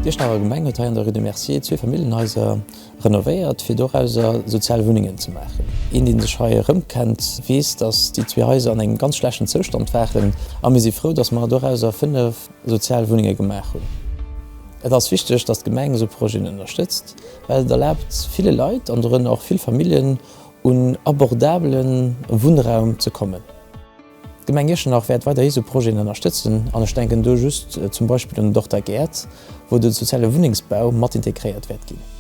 D'Iechternacher Gemeng huet hei an der Rue de Mercier Zweefamilljenhaiser renovéiert, fir dorauser sozial Wunnengen ze maachen. Een, dee sech hei erëmkennt, weess, datt déi zwee Haiser an engem ganz schlechten Zoustand waren a mir si frou, datt mer dorauser 5 sozial Wunnenge gemaach hunn. Et ass wichteg, datt d'Gemeng esou Projeten ënnerstëtzt, well et erlaabt ville Leit, an dorënner och vill Familljen, un abordabele Wunnraum ze kommen. D'Gemeng Iechternach wäert weiderhi sou Projeten ënnerstëtzen an ech denken do just zum Beispill un den Dorter Gäert, wou de soziale Wunnengsbau mat integréiert wäert ginn.